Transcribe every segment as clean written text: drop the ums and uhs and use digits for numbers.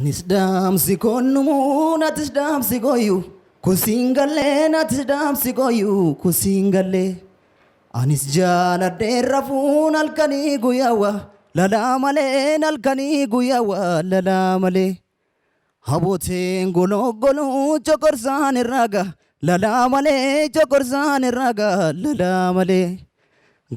Anis dhaamsi koonnumuu natis dhaamsi gooyu kusiin gallee natis dhaamsi gooyu kusiin gallee. Anis jaaladhee rafuun halkanii guyyaawwa lalaa malee halkanii guyyaawwa lalaa malee. Habooteen goloo goluu coqorsaan irraaga lalaa malee coqorsaan irraaga lalaa malee.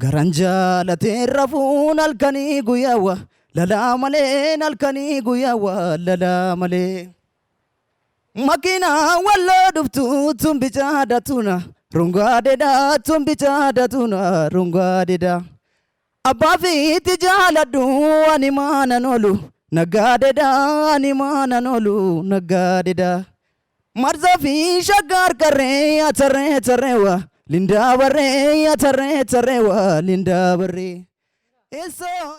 Garan jaalatee rafuun halkanii guyyaawwa lalaa malee halkanii guyyaawwa lalaa malee. Makiinaa walloo dhuftu tun bicaada tuna rungaadheedha tun bicaada tuna rungaadheedha. Abbaa fiitti jaaladhu ani maanan oolu naggaadheedha ani maanan oolu naggaadheedha. Marsaa fi shaggaar qarree atarree tarreewa lindaa barree atarree tarreewa lindaa barree. Isoo.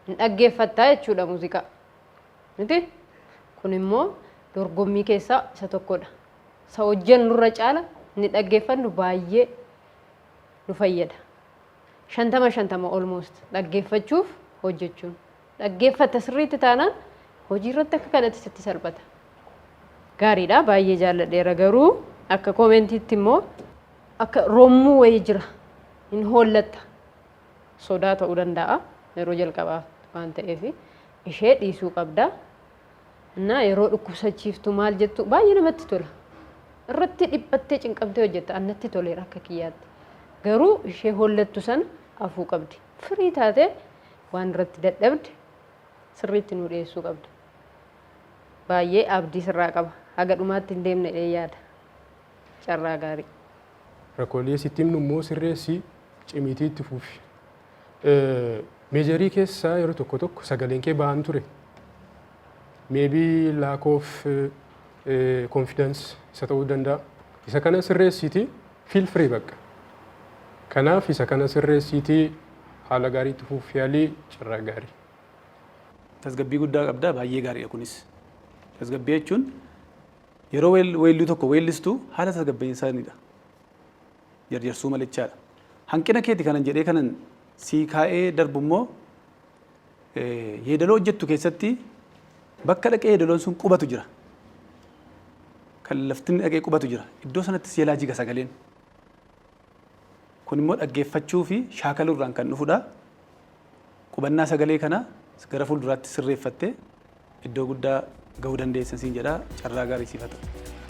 Hin dhaggeeffattaa jechuudha muuziqaa. Miti? Kun immoo dorgommii keessaa isa tokkodha. Isa hojjennurra caala inni dhaggeeffannu baay'ee nu fayyada. 50-50 almost dhaggeeffachuuf hojjechuun. Dhaggeeffatta sirriitti taanaan hojii irratti akka kanatti sitti salphata. Gaariidha, baay'ee jaalladheera, garuu akka commentiitti immoo akka rommuu wayii jira. Hin hoollatta. Sodaa ta'uu danda'a yeroo jalqabaa waan ta'eef ishee dhiisuu qabda. Innaa yeroo dhukkubsachiiftu maal jettu baay'ee namatti tola. Irratti dhiphattee cinqamtee hojjetta, annatti toleera akka kiyyaatti. Garuu ishee hollattu sana afuu qabdi. Firii taatee waan irratti dadhabde sirriitti nu dhiyeessuu qabda. Baay'ee abdii sirraa qaba. Haga dhumaatti hin deemne dhee yaada. Carraa gaarii. Rakkoolee sitti himnu immoo sirreessii cimiitii itti fufi. Majorii keessaa yeroo tokko tokko sagaleen kee ba'aan ture. Maybe lack of confidence isa ta'uu danda'a. Isa kana sirreessiitii feel free bakka. Kanaaf isa kana sirreessiitii haala gaarii itti fuuf yaalii, carraa gaarii. Tasgabbii guddaa qabda, baay'ee gaariidha kunis. Tasgabbii jechuun yeroo weelluu tokko weellistu haala tasgabbiinsaanidha. Jarjarsuu malichaadha. Hanqina keeti kanan jedhee kanan sii kaa'ee darbu immoo yeedaloo hojjettu keessatti bakka dhaqee yeedaloon sun qubatu jira. Kan lafti dhaqee qubatu jira. Iddoo sanatti si jalaa jiga sagaleen. Kun immoo dhaggeeffachuu fi shaakaluu irraan kan dhufudha. Qubannaa sagalee kana gara fuulduraatti sirreeffattee iddoo guddaa gahuu dandeessa siin jedha, carraa gaarii siif haa ta'u.